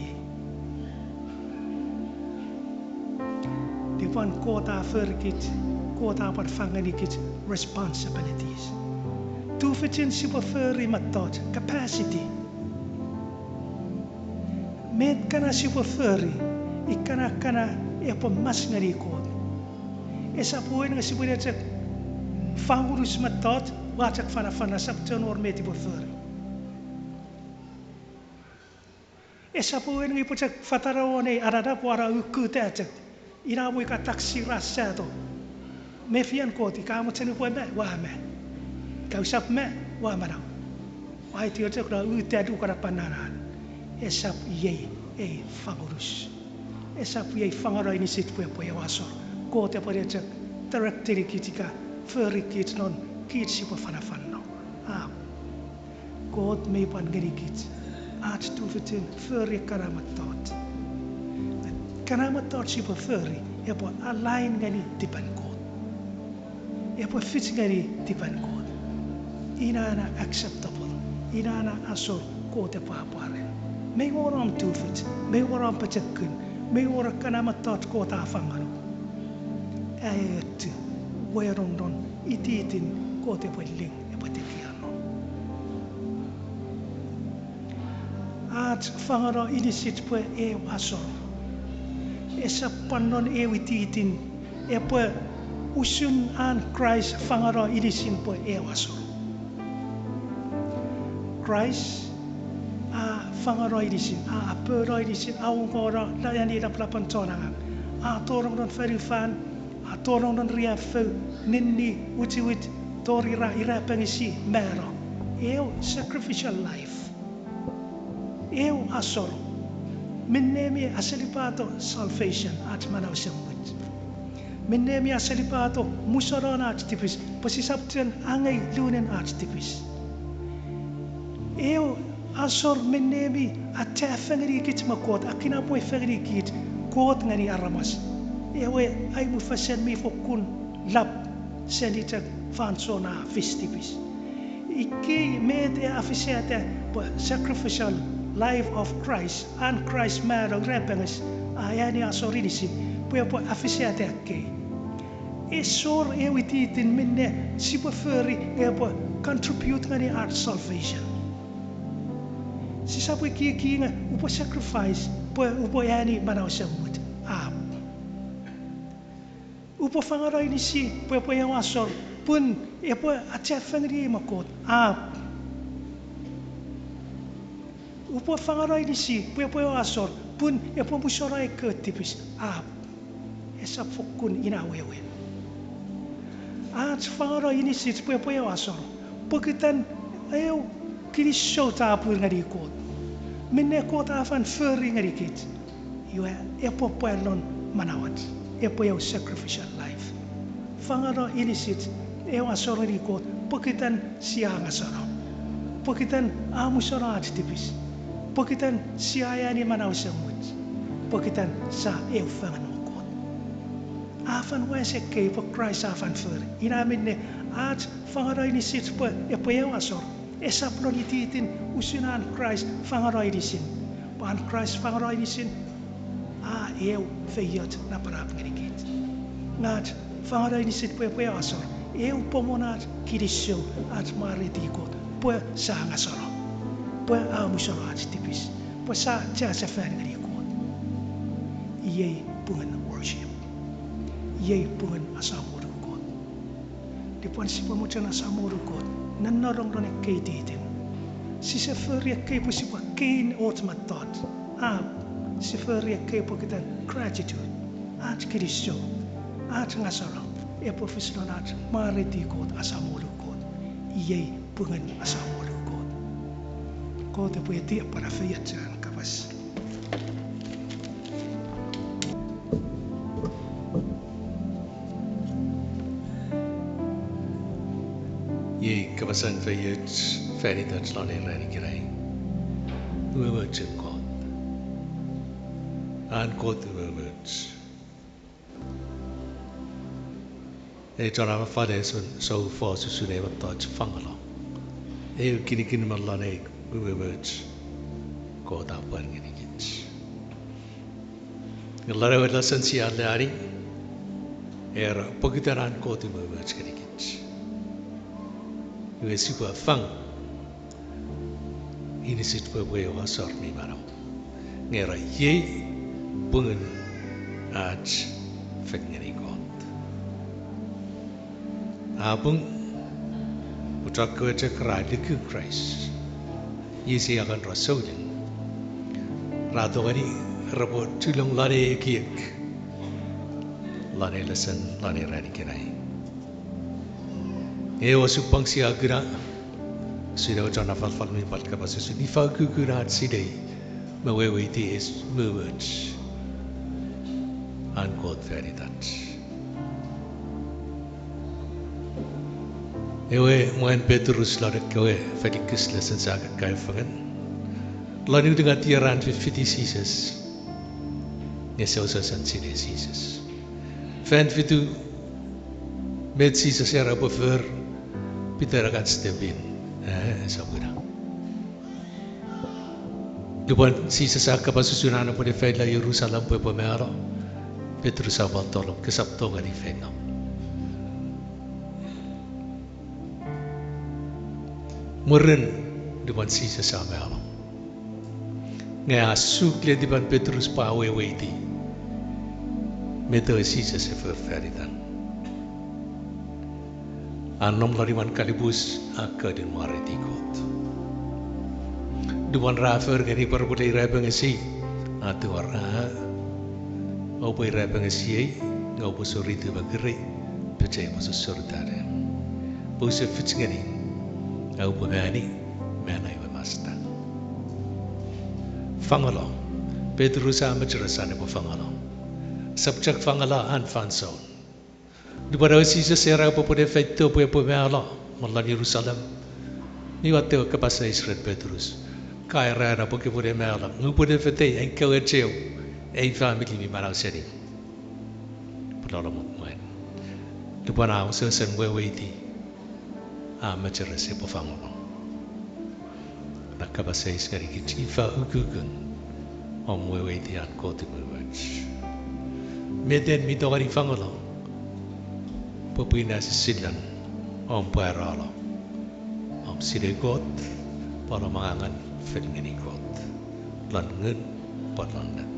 Nupwen Kot a forikich, Kot a pwan fang ngenikich responsibilities. Tufichin sipwe fori mettoch, capacity. Met kana sipwe fori, ikkana kana epwe mas ngeni Kot. Esap wewen nge sipwe ne chok fangunus mettoch, ua chok fanafan, esap chuen wor met ipwe fori. Esap wewen nge ipwe chok fatano won ei ananap ua na ukuta chok. Ina mwo ika taksi ra sato. Mefian Kot, ika mochen upwe ma, ua ma. Ika usap ma, ua manau. Ua aiti chok na uta nukanapan anan. Esap iei ei fangunus. Esap iei fangeno inisich pwe epwe eu asor. Kot epwe ne chok directenikich ika forikich non kich sipwe fanafanno. Apw. Kot mei pwan ngenikich ach tufichin fori ekkana mettoch. Ekkana mettoch sipwe fori epwe align ngeni tipen Kot. Epwe fich ngeni tipen Kot. Ina na acceptable. Ina na asor Kot epwe apwaren. Mei wor om tufich, mei wor om pochokun, mei wor ekkana mettoch Kot a fangeno. Aeochu, wenon non ititin Kot epwe ling, epwe tekia non. Ach fangeno inisich pwe eu asor. Esap pwan non eu ititin epwe usun an Kraist fangeno inisin pwe eu asor. Kraist a fangeno inisin, a apono inisin, a ungono, a ani lapalapen chon angang. A tonong non fonufan, a tonong non riaffou, ninni, wichiwich, tori ra irapengesi, mano. Eu sacrificial life. Eu asor. Minne mi aselipato salvation, ach manau esemuch. Minne mi aselipato musonon ach tipis, pwe sisap chuen angei lunen ach tipis. Eu asor minne mi achafe ngenikich me Kot, a kinamwe fengenikich Kot ngeni aramas. Ewe aimufesen mi fokkun lap seni chok fansoun a fis tipis. Ikkei met e afisata pwe sacrificial life of Christ, an Kraist mano irapenges, a ani asor inisin, pwe epwe afisata ekkei. Esor ewe ititin minne sipwe fori nge epwe contribute ngeni ach salvation. Sisap ekieki nge upwe sacrifice pwe upwe ani manau esemuch. Apw. Upwe fangeno inisi pwe epwe ew asor pun epwe achefengeniei me Kot, apw. Upwe fangeno inisi pwe epwe ew asor pun epwe musano ekkewe tipis, apw. Esap fokkun ina wewen. Ach fangeno inisich pwe epwe ew asor pokiten eu kinisou chapur ngeni Kot, minne Kot a fen fori ngenikich. Iwe epwe pwa non manauach, epwe ew sacrificial life. Fangeno inisich ew asor ngeni Kot pokiten sia ngaseno, pokiten a musano ach tipis, pokiten sia eani manau esemuch, pokiten sia eu fengen me Kot. A fen wes ekkei pwe Kraist a fen fori. Ina minne ach fangeno inisich pwe epwe ew asor esap lon ititin usun an Kraist fangeno inisin. Pwe an Kraist fangeno inisin a eu feioch napanap ngenikich. Nge ach fangeno inisich pwe epwe ew asor, eu pomon ach kinisou, ach mwareiti Kot pwe sia ngaseno, pwe a musano ach tipis, pwe sia achasefan ngeni Kot. Iei pungun worship. Iei pungun asamolu Kot. Lupwen sipwe mochen asamolu Kot, nonnorong lon ekkei ititin, sise fori ekkei pwe sipwe kein och mettoch. Apw, si fori ekkei pokiten gratitude, ach kinisou, ach ngaseno, epwe fis lon ach mwareiti Kot, asamolu Kot. Iei pungun asamolu Kot. Kot epwe eti epwe ne feioch an kapas. Iei kapasen feioch fan itach lon ei ran ikenai. Umoumochen Kot. An Kot umoumoch. Ei chon afalafal a soufos usun ei mettoch fangeno. Eu kinikin me lon ei umoumoch Kot a pwan ngenikich. Nge lon ewe lesen sia alleani, era pokiten an Kot umoumoch ngenikich, iwe sipwe fang inisich pwe epwe ew asor mi manau. Nge era iei pungun ach fel ngeni Kot. A pung, pwe chokkewe chok ra luku Kraist, iei sia kan ra souleng, ra tongeni repwe chulong lon ei ekiek, lon ei lesen, lon ei ran ikenai. Ewe osupwang sia kuna, usun ewe chon afalafal mi pwal kapas usun ifa ukukun ach sinei me weweiti ewe umoumoch an Kot fan itach. Ewe mwan Petrus lon ekkewe falikis lesen sia kakai fengen, lon ulungat ier an fifiti Jises, nge ese wesewesen sinei Jises. Fan fitu met Jises era epwe fori, Peter a kan step in, e, esap ina. Lupwen Jises a kapas usun an epwe ne feila Jerusalem pwe epwe malo, Petrus a pwal tolong, kesap tongeni feino. Mwirin, lupwen Jises a malo, nge a suk letipan Petrus pwe a weweiti met ewe Jises e fori fan itan. A nom lon imwen kalapus, a kolin mwareiti Kot. Lupwen ra fori ngeni pwe repwele irapengesii, a tingor, a, oupwe irapengesiei, nge oupwe soritu me kirei, pechei pwe sossor tale, pwe use fich ngeni, a oupwe mani, mano ewe Masta. Fangalo, Petrus a mecheres an epwe fangalo. Sap chok fangalo an fansoun. Lupwen ewe Jises era epwe pwene feito pwe epwe malo, me lon Jerusalem, mi watte ewe kapas eis ren Petrus, ka era ena pwe kopwene malo, nge upwene fetei ai kewe cheu, ei famili mi manau seni, pwe lolomot mwan. Lupwen a wesewesen weweiti, a mecheres epwe fangalo. Na kapas eis ngenikich, ifa ukukun om weweiti an Kot umoumoch? Met en mi tongeni fangalo pwe pwin a sisilen om pwaralo, om sinei Kot, pwal om angangen fel ngeni Kot, lon ngun pwal lon let.